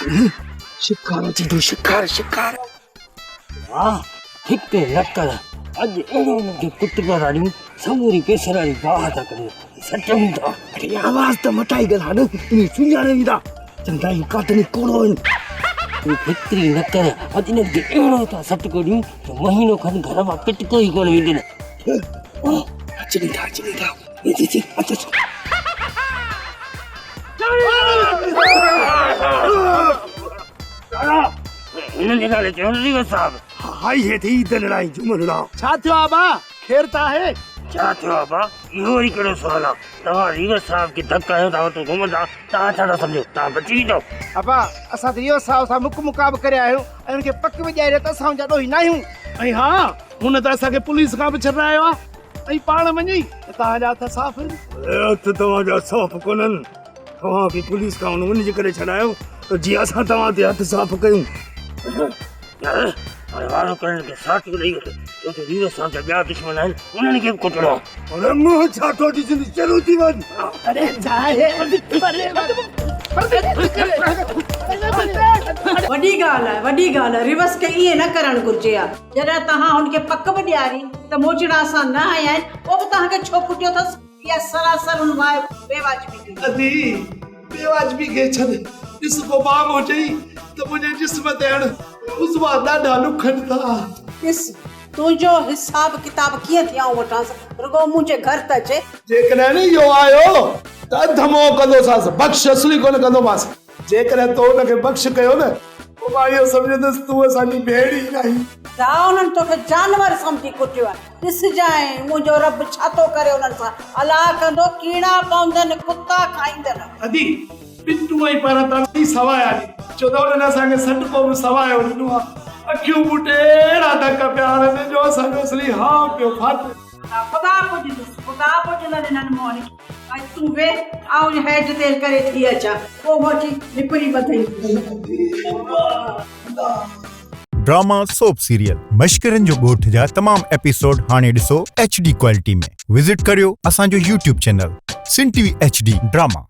شڪار اچي ٿو شڪار شڪار. واهه هڪ لڪڙ اڄ اهڙو انهن کي ڪٽ پيا ڏيون سموري پيسراري باهه ٿا ڪريون سچ چون ٿا. اڙي آواز ته مٽائي ڳالهاء نه اهي سڃاڻي ويندا چوندا اهي قاتل ڪوڙو آهن. تون فڪر ئي نه ڪر اڄ انهن کي اهڙو ٿا سٽڪو ڏيون جو مهينو کن گهر مان پٽڪو ئي ڪونه ويندن. اچن ٿا اچن ٿا اچ اچ اچ. هنن جي نالي چيو نه ريوس صاحب. هائي هيٺ ئي دلڙا ۽ جملڙا. ڇا ٿيو آ ابا خير ته آهي؟ ڇا ٿيو آ ابا اهو وري ڪهڙو سوال آ توهان ريوس صاحب کي ڌڪ هنيو ٿا وتو گهمندا توهان ڇا ٿا سمجهو توهان بچي ويندؤ. ابا اسان ته ريوس صاحب سان مڪ مقاب ڪري آيا آهيون ۽ ان کي پڪ به ڏياري ته اسان ان جا ڏوهي ناهيون. ۽ ها هن ته اسان کي پوليس کان به ڇڏرايو آ ۽ پاڻ وڃي ته توهان جا هٿ صاف آهن. اڙي هٿ توهان جا صاف ڪونهن. توهان کي پوليس کان هن ان جي ڪري ڇڏايو ته جيئن اسان توهان تي هٿ صاف ڪيون. يار هاڻي وارو ڪرڻ کي ساٿ به ڏئي وٺ ڇو ته وير صاحب جا ٻيا دشمن آهن انهن کي به ڪٽڻو آهي. اڙي منهن ڇا ٿو ڏسين شروع ٿي وڃ. اڙي جاهي وڏي ڳالهه آهي وڏي ڳالهه آهي ريوس کي ائين نه ڪرڻ گهرجي ها جڏهن توهان هن کي پڪ به ڏياري ته موچڙا اسان نه هنيا آهن پوء به توهان کي ڇو ڪٽيو اٿس اها سراسر هن واء بيواجبي ڪئي. ادي بيواجبي کي ڇڏ، ڏس ڪو بام هجئي ته منهنجي جسم تي هڻ، عضوا ڏاڍا ڏکن ٿا. ڏس تنهنجو حساب ڪتاب ڪيئن ٿي آئون وٺانس، رڳو منهنجي گهر ته اچي. جيڪڏهن اهو آيو ته اڌ مئو ڪندوسانس، بخش اصلي ڪونه ڪندومانس. جيڪڏهن تو ان کي بخش ڪيو نه، پوء مان اهو سمجهندس تون اسان جي ڀيڻ ئي ناهين. ڀاء انهن توکي جانور سمجهي ڪٽيو آهي. ڏسجانء منهنجو رب ڇا ٿو ڪري انهن سان. الله ڪندو ڪيڙا پوندن، ڪتا کائيندن. ادي، پٽون ۽ پرت ئي سوايا ڏي، ڇو ته انهن اسان کي سٽڪو به سوايو ڏنو آهي. اکيون ٻوٽي اهڙا ڌڪ پيا هڻن جو اسان جو اصلي هانء پيو ڦاٽي. خدا پڄندس، خدا پڄندن انهن مئن کي. اڄ تون ويهه، آئون هيڊ تيل ڪري ٿي اچان، پوء هو اچي نپري ٻڌئي. ڊراما سوپ سيريل مشڪرن جو ڳوٺ جا تمام ايپيسوڊ هاڻي ڏسو ايڇ ڊي ڪوالٽي ۾ وزٽ ڪريو اسان جو YouTube channel Sindh T V H D drama.